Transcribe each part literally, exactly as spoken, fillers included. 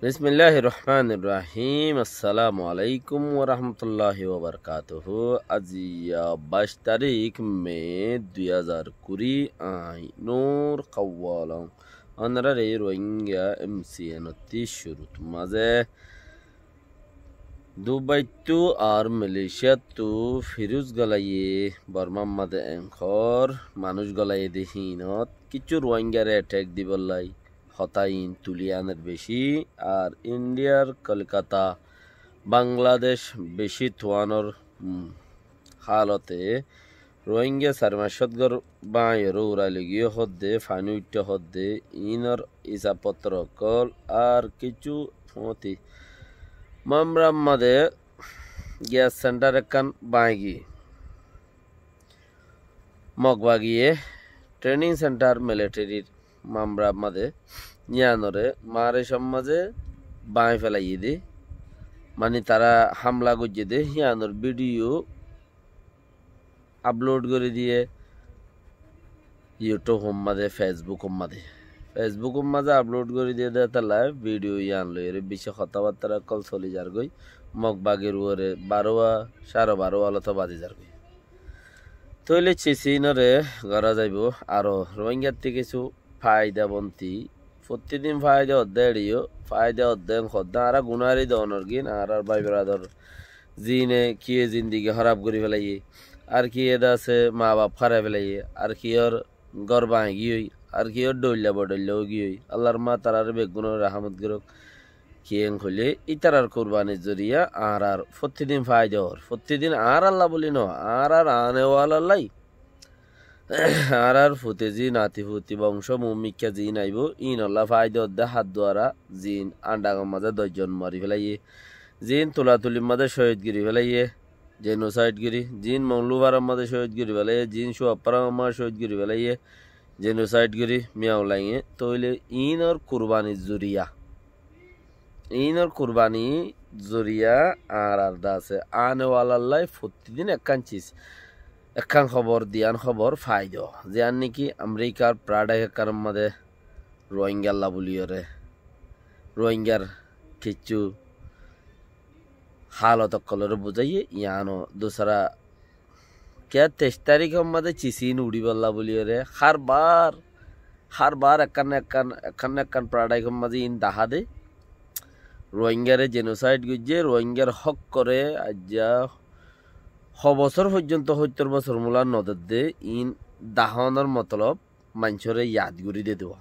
Bismilláhir rohmánir rohím. Assalamu aláikum warahmatulláhi wabarakátuhu. Aijja báic tarík me dui házar kuri, añí Nur Kawalong. Ónorare Rohingya M C N ottú cúrut mazé Dubaittu ar Malaysiattu firus golaiyé Bormar mazé enkor manúic golaiyé de híinot kiccú Rohingyare attack dibollá hotá iín tuli aner bicí. Ar Indiyar Kolkata, Bangladec bicí tuánor, um, hálote Rohingya sair fañs cót gór báñgiyoré urai loi giyé hoódde, faní uiththé hoódde, iínor isab fottor ókkol ar kiccú foóñti Mamra mazé gas center ekkán báñgi giyé. Mog bagiye training center militaryr Mamra mazé yíanoré Maricor mazé báñgi felaiyé dé, mani tará hámla goijjé dé, yíanor video upload gorí diyé YouTube or mazé, Facebook or mazé. Facebook or mazé upload gorí diyé dé tolla video yían loiyóre bicí hotábattára ókkol soli zargói. Mog bagir uore baró, sáre baró alot bazi zargói. Tóile cisin ore gorá zaibou, aró Rohingyattú kissú faida bonti. Fottí din faida ódde eçé yó, faida ódde en hoódde añára gunári doonor gín, añárar bái berador ziíne kiyé zindigi hóraf gorí felaiyé, ar kiyé de asé maa baf hárai felaiyé, ar kiyór gór báñgi giyói, ar kiyór dhoilla bodhoilla ói giyói. Allar maá taráre beggúnore rahámot gorók. Kiyé en hoilé ítarar kurbanir zoriya añárar fottí din faida ór. Fottí din añáralla bóli noó, añárar ane wala lla. Añárar fute zí, nati futi, bongcó muúmikká ziín aibóu, íinolla faida ódde hádduara ziín Andhagor mazé doc zon mori felaiyé, ziín Tulatulir mazé cóhid gorí felaiyé, genocide gorí, ziín Monglufaror mazé cóhid gorí felaiyé, ziín Cuapparar mazé cóhid gorí felaiyé, genocide gorí Miyaung Lainge. Tóile iínor kurbanir zoriya, iínor kurbanir zoriya añárar de asé ane wala lla fottí din ekkán cis, ekkán hóbor, duiyán hóbor faidó. Ziyán niki Amerikar product ekkánor mazé Rohingyalla bóliyoré, Rohingyar kiccú hálot ókkolore buzáiye, yíano dusára kiyá teic taríkor mazé cisin uçíbolla bóliyoré hár bar, hár bar ekkán na ekkán, ekkán na ekkán product or mazé iín dahá dé. Rohingyare genocide goijjé, Rohingyar hókkoré aijja hó bosór foijjonto, hóittor bosór múla nodeddé, iín dahánor motolob maincóre yad gorí de duwa.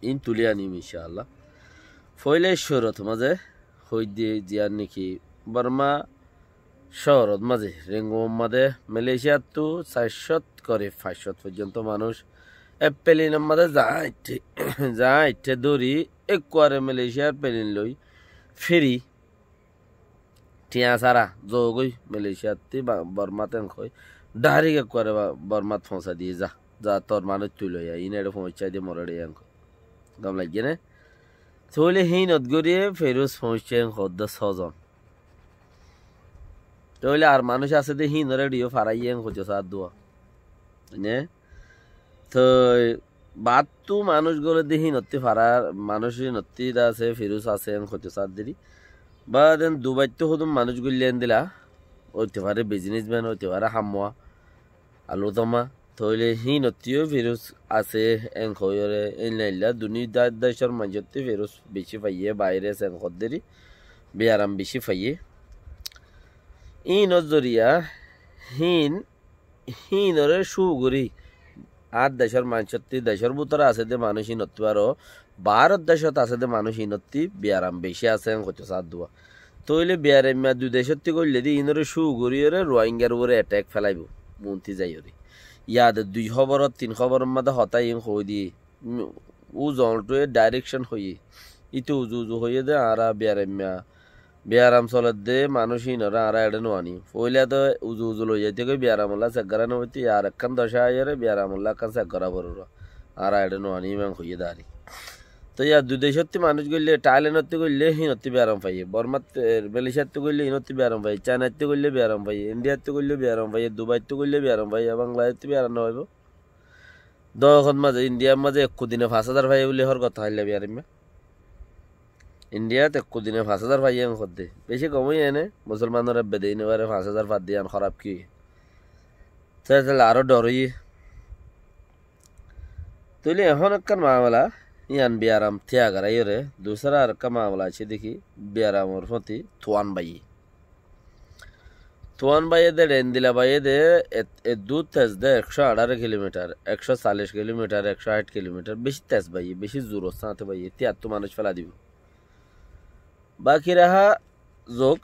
Iín tuli anim incáalla. Foóila cúrut mazé hoóidde ziyán niki Borma cóorot mazé, Rengun mazé Malaysiattú sair cót korib fañs cót foijjonto manúic ek pelinor mazé zaáñitté, zaáñitté dóri ekkuare Malaysiar pelin loi firi thiañ sára zoogói Malaysiattí ba-, Bormát enkói dhairek ekkuare ba-, Bormát foóñsai diyé, za, za tor manúic tui loi ai, iín eçé foóñsai de, mor eçé enkói. Gom laiggé né? Tóile híinot goríye ferus foóñsai enkói de sózon. Tóile ar manúic asé de híinore eçé yó faráiye enkói de sáddua. Né? Toi baattú manúic góle de híinottí farár, manúic híinottí de asé, ferus asé, en hoitó sáddirí. Báden Dubaittú hodún manúic góille endilla, óite faré businessman, óite faré hammoa, alutoma. Tóile híinottí yó ferus asé, en hoiyóre, en lailla duni da-, decór maincóttí ferus bicí faiyé, bairas en hoddéri, biyaram bicí faiyé. Híinor zoriya, híin híinoré cúu gorí, añár decór maincóttí, decór bútore asé dé manúic híinottí baró, baáror decót asé dé manúic híinottí biyaram bicí asé en hoitó sádduwa. Tóile biyaraimma dui decóttí goille dé híinoré cúu goríyoré Ruáingar uore attack felaibóu, muúnti zaiyóre. Yade dui hóborot, tin hóboror mazé hotá iín hoói diyé, um, u zoñltúe direction hoiyé. Íte uzu uzu hoiyé dé añára biyaraimma biyaram soledde manúic híinoré añára eçé nuaní. Foóila de uzu uzu loizaitégoi biyaramolla seggora nofoittó, yar ekkán doca aiyóre biyaramolla ekkán seggora foribóu. Añára eçé nuaní, iman hoiyé de arí. Toi yar dui decótti manúic goille, Thailandotti goille híinotti biyaram faiyé, Bormat, e, Malaysiattú goille híinotti biyaram faiyé, Chainattú goille biyaram faiyé, Indiattú goille biyaram faiyé, Dubaittú goille biyaram faiyé, Bangladecottú biyaram nofaibóu. Dókot mazé, Indiyar mazé ekku dine fañs házar faiyé buli hór gotá háilla biyaraimma. Indiyat ekku dine fañs házar faiyé en hoódde. Beci kom óiye ene, musolmanore bede ine bare fañs házar fadde yián hóraf ki? Te, te aró dor óiye. Tóile ehón ekkán mamela, yián biyaram tiya goráiyore, dusra arekkán mamela aiccé deki, biyaramor fóti tuwan baiye. Tuwan baiye de, endila baiye de, e, eddúr tes de ekcó añçáro kilomitar, ekcó callic kilomitar, ekcó háit kilomitar, beci tes baiye, beci zuror sáñte baiye, tiyattú manúic félai dibo. Baki raha zok,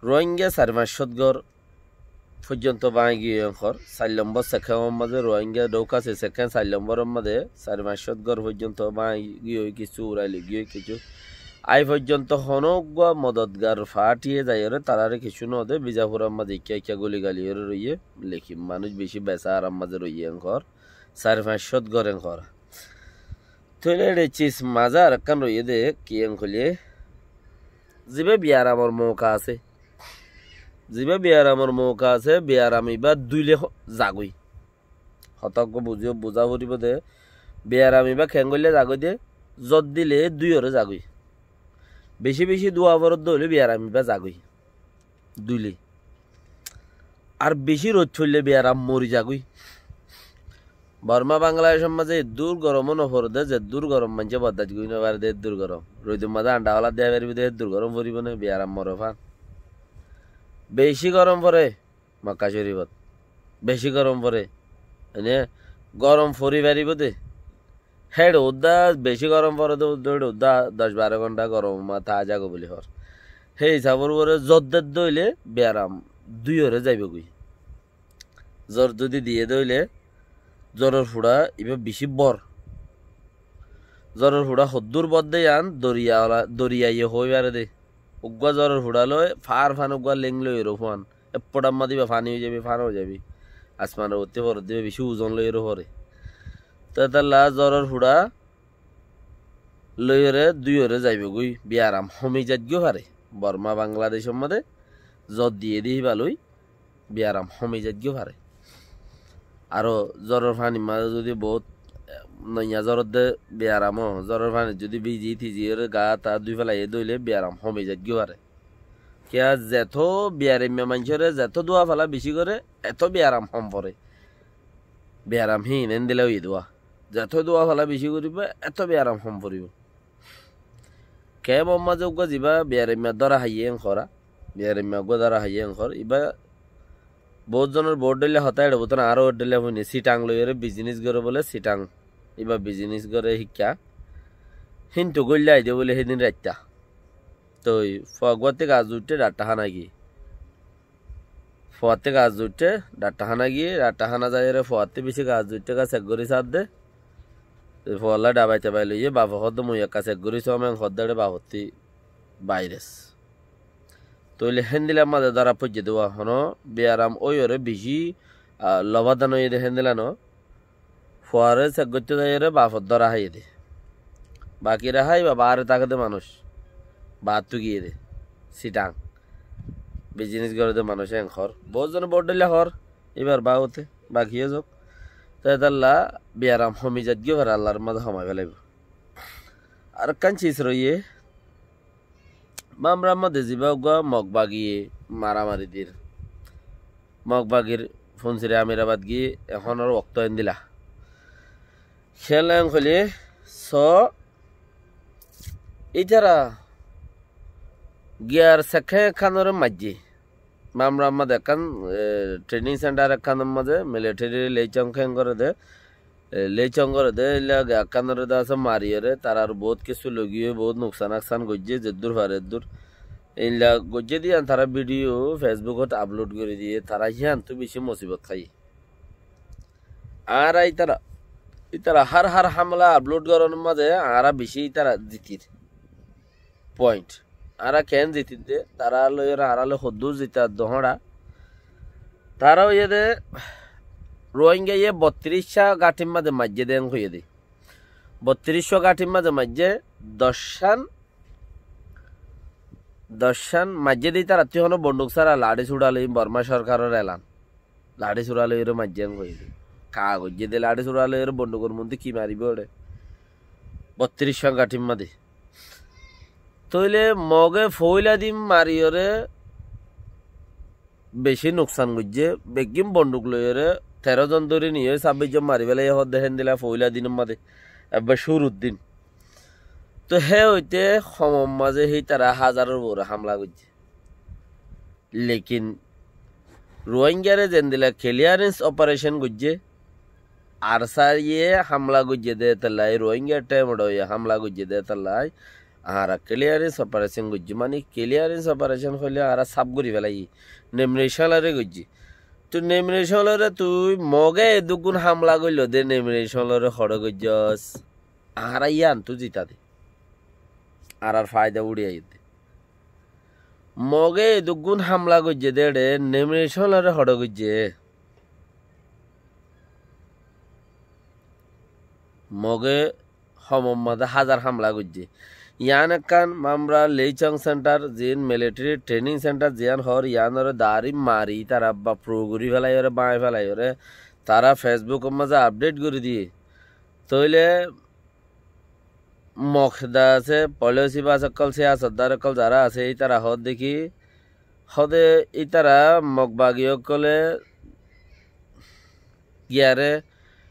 Rohingya sair fañs cót gór foijjonto báñgi giyói en hoór, sair lombor sekenor mazé Rohingya dhouk asé, seken sair lomboror mazé sair fañs cót gór foijjonto báñgi giyói, kissú urai loi giyói, kissú. Ai foijjonto honó uggúa modotgar faátiye zaiyóre taráre kissú no de, Bijapuror mazé ikká ikká goli galiyóre roiyé, lekin manúic beci besaharar mazé roiyé en hoór, sair fañs cót gór en hoór. Tóile eçe cis mazé arekkán roiyé de, ki en hoilé, zibá biyaramor mouka asé, zibá biyaramor mouka asé, biyaram ibá dúile ho-, zagói. Hotá uggúa buzíyo, buzá foribó de, biyaram ibá keén goillé zagói de, zor dile dúiyore zagói. Beci beci dua foredde óile biyaram ibá zagói. Dúile. Ar beci roid foille biyaram mori zagói. Borma Bangladecor mazé eddúr gorom ó no fore de, zeddúr gorom maincé bordac gorí no fare de, eddúr gorom. Roidor mazé añdha holat diya faribó de, eddúr gorom foribó né, biyaram more fán. Beci gorom fore Mokka Corifot. Beci gorom fore. Ene gorom fori faribó de. Héçe uddá beci gorom fore de, uddá héçe uddá doc baro gonta goromor mazé táa zagói buli hoór. Hé hísabor uore zor dedde óile biyaram dúiyore zaibógoi. Zor zodi diyé de óile, zoror fuça ibá beci bor. Zoror fuça hoddúr bor de yián doriya ola, doriyaye hoói fare de. Uggúa zoror fuça loi, fár fán uggúa leng loiyore fúan. Ek fuçar mazé ibá faní ói zaibi, fán ói zaibi. Asmanor uottí foredde beci uzon loiyore fore. Te hétolla zoror fuça loiyore, dúiyore zaibógoi, biyaram homi zaitgói fare. Borma Bangladecor mazé zor diyé de híba loi biyaram homi zaitgói fare. Aró zoror fanir mazé zodi bout, eh, noiya zorodde biyaram ó, zoror fanit zodi biji tiji óre gaa taa dúi felaiyé de óile biyaram homi zaitgói fare. Kiyá zeto biyaraimma maincóre zeto dua fela beci goré, eto biyaram hom fore. Biyaram híin endilla óiye dua. Zeto dua fela beci goribó, eto biyaram hom foribó. Kemor mazé uggúa zibá biyaraimma dóra háiye en hoór, biyaraimma uggúa dóra háiye en hoór, ibá bout zonor bout dhoilla hotá, eçe bútore añára bout dhoilla fúni, sitang loiyóre bizinis goré bóle, sitang. Ibá bizinis goré híkka. Híntu góilla aiyé de bóle hédin raitta. Toi fua uggúattí gas uiththé, dhatta hána giyé. Fuattí gas uiththé, dhatta hána giyé, dhatta hána zaiyóre fuattí bicí gas uiththé, gas sek gorí saádde. Toi fuallá dhabai tabai loiyé, bafe hoódde mui ekka sek gorí soóm en hoódde eçé bafottí bairas. Tóile héndilla mazé dóra foijjé de uwá, honó biyaram óiyoré bicí, ah, lobadan óiye de héndilla no. Fuaré sek goittó zaiyóre bafor dóra háiye de. Baki raha ibá baáre táke de manúic. Baáttu giyé de. Sitang. Bizinis goré de manúic en hoór. Boóut zone boóut dhoilla hoór. Ibár baáte. Baki yó zouk. Te hétolla biyaram homi zaitgói fare, Allar mazé homai felaibó. Arekkán cis roiyé. Mamrar mazé zibá uggúa Mog bagiye maramari dir. Mog bagir funsire Amirabad giyé ehónor októ endilla. Kiyólla hoilé, so, ítara giyar sekkán ekkánoré maijjé. Mamrar mazé ekkán, e, trening senthar ekkánor mazé militeri leichong keng goré de, e, leichong goré de, eilla ge-, ekkánoré de asé mariyóre, tarár boóut kessú logiyói, boóut nuksan aksan goijjé, zeddúr fare eddúr. Eilla goijjé de yián tará vidiyo Fesbukot aplod gorí diyé, tará híyanttú bicí musibot háiye. Añára ítara, ítara hár hár hámela aplod gorónor mazé añára bicí ítara zitir. Point. Añára keén zitir de, tará loiyóre añára loi hoddúr zita dohóñra. Tará óiye de, Rohingaye bottiríccá gáñthir mazé maijjé de en hoiyé de. Bottiríccá gáñthir mazé maijjé, doccán, doccán maijjé de, ítarattú honó bonduk sára laçí suçá loi Bormá sorkaror elan. Laçí suçá loiyóre maijjé en hoiyé de. Ka goijjé de laçí suçá loiyóre bondukor muúntu ki maribó eçé? Ottiríc fán gathímmá de. Tóile Mogé foóila din mariyóre bicí nuksan goijjé, beggín bonduk loiyóre teró zon dóri niyói sábbic zon mari félaiyé hoódde héndila foóila dinommá de, ebbar cúrur din. Tói hé óite Homor mazé hítara házaror uore hámla goijjé. Lekin Ruáingaré zendila keliyarens oparecon goijjé, ARSA ye hámla goijjé dé étella, Ruáingar thaimot ye hámla goijjé dé étella, añára keliyarens oparecon goijjí, mani keliyarens oparecon hoilé añára sáf gorí félaiyí, nemricálare goijjí. Tui nemricálare tui Mogé edúggun hámla goilló dé nemricálare hoçé goijjós, añára yíantu zita dé. Añárar faida uçí aiyé dé. Mogé edúggun hámla goijjé dé éçe nemricálare hoçé goijjé. Mogé Homor mazé házar hámla goijjé. Yián ekkán Mamra Leichong senthar, ziín militeri trening senthar zián hoór, yiánoré daári mari, ítara ba furu gorí félaiyóre, báñgi félaiyóre, tará Fesbukor mazé apdhet gorí diyé. Tóile Mog de asé, polisi bas ókkol, siyasotdar ókkol zará asé, ítara hoódde ki, hoóde ítara Mog bagi ókkolé giyaré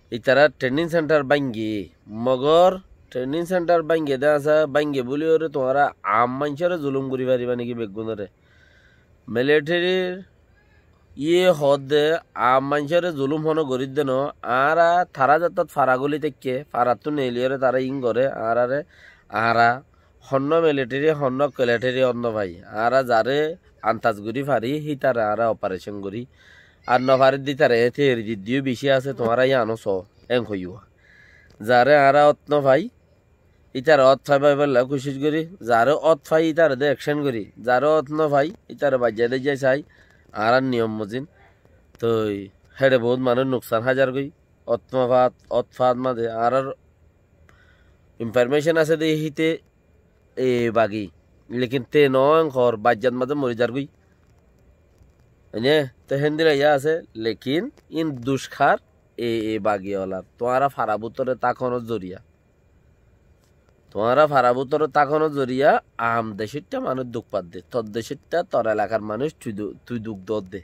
ítara trening senthar báñgi, Mogor trening senthar báñgi de asé, báñgi bóliyoré tuáñra aam maincóre zulum gorí faribá néki beggúnoré? Militerir yé hoódde aam maincóre zulum honó gorídde noó, añára tará zettót fara goli táikke, farattú neeliyóre tará iín goré, añáráre, añára honnúa militeri, honnúa keliteri ót nofai. Añára zaré antas gorí fari, hítare añára oparecon gorí. Ar nofaridde ítare eéñte eri diddeyó bicí asé, tuáñra yíano soó, eén hoiyúa. Zaré añára ót nofai, ítare ót faibar bólla kucíc gorí, zaré ót fai ítare de ekcén gorí, zaré ót nofai ítare baijjá de jái sai, añárar niyom mozin. Toi héçe boóut manúic nuksan háizar goi, ót nofaat, ót faat mazé añárar infarmecon asé de híte e bagi, lekin te noó en hoór, baijjat mazé morizar goi. Ene, te héndilla yá asé, lekin ín duckár e, e bagi olar. Tuáñra fara bútore tákonor zoriya. Tuáñra fara bútore tákonor zoriya aam decóitta manúic duk fadde. Tor decóitta, tor elakar manúic tui du-, tui duk doódde.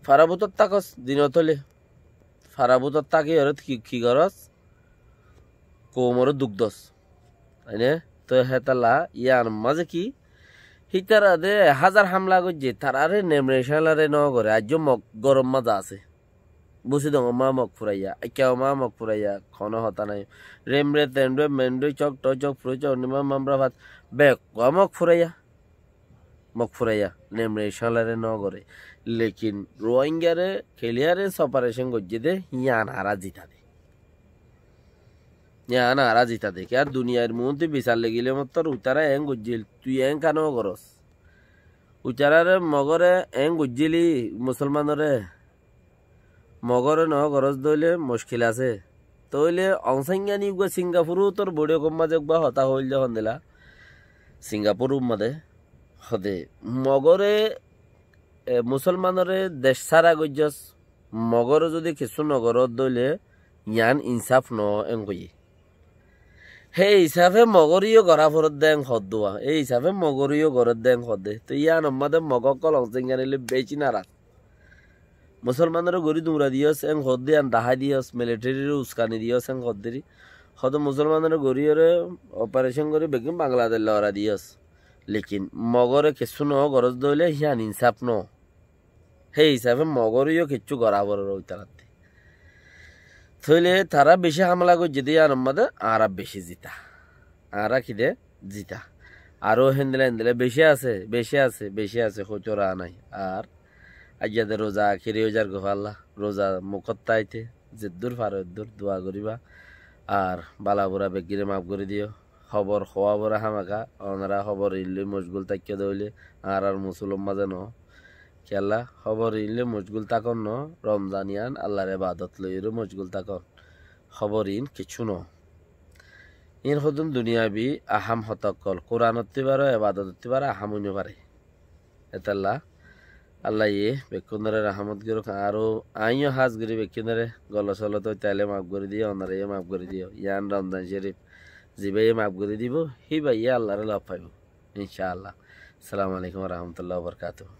Fara bútor tákos dinot óile. Fara bútor tákiyoré ki, ki gorós? Koumoré duk dos. Aine, toi hétalla yíanor mazé ki? Hítara de házar hámla goijjé, taráre nemre cáñlare nógoré, aijjó Mog góror mazé asé. Busidongor mazé Mog furaiya, Aikkaor mazé Mog furaiya, honó hotá nái. Remre, Tenre, Menre, Cok, Tocok, Furocok, Nima, Mamra, Fat, bekkúa Mog furaiya. Mog furaiya, nemre cáñlare nógoré. Lekin Ruáingaré keliyarens oparecon goijjé dé, yían añára zita dé. Yían añára zita dé. Kiyá duniyair muúntu bisar legilé mottor uitará eén goijjíl, tui eénka nógorós. Uitararé Mogoré eén goijjíli, Musolmanoré, Mogoré nógorós dóile muckil asé. Tóile Ong San Suu Kyi uggúa Singapur utor boiçókor mazé uggúa hotá hoóilde hondila. Singapur ur mazé hode Mogoré, e, Musolmanoré dec sára goijjós, Mogoré zudi kessú nogorós dóile yián insáf noó en hoiyé. Hé isafe Mogoré yó gorá foredde en hoddúa. Hé isafe Mogoré yó goredde en hodde. Toi yíanor mazé Mog ókkol Ong San Suu Kyi loi beci naraz. Musolmanoré gorí duñra diyós en hoddé, yián dahái diyós, militeriré uskani diyós en hoddéri. Hode Musolmanoré goríyoré oparecon gorí beggín Bangladec lora diyós. Lekin Mogoré kessú noó gorós dóile yían insáf noó. Hé isafe Mogoré yó kessú gorá forer óitarátte. Tóile tará beci hámela goijjé dé yíanor mazé añára beci zita. Añára ki dé? Zita. Aró héndila héndila beci asé, beci asé, beci asé, hoitóra nái. Ar aijja de roza akeri óizar gofalla, roza mukót táite, zeddúr faro eddúr dua goríba. Ar bala bura beggíre maf gorí diyó. Hóbor hoóa fore hámaka, onorá hóbor iín loi mocgúl táikko dé óile, añárar musulor mazé noó. Kiyólla, hóbor iín loi mocgúl tákon noó, Romzan yián Allar ebadot loiyóre mocgúl tákon. Hóbor iín kessú noó. Iín hodún duniyabi ahám hotá ókkol, Kuranottú ibáro, ebadotottu ibáro ahám ói nofaré. Etálla Allaye bekkúnoré rahmot goruk, aró aññí yó hás gorí bekkúnoré golot solot ói táile maf gorí diyó, onoráye maf gorí diyó. Yián Romzan Córif, zibáye maf gorí dibó, híbaye Allaré lof faibó, incá Allah. Assalamu alaikum wa rahmatullahi wa barakatuhu.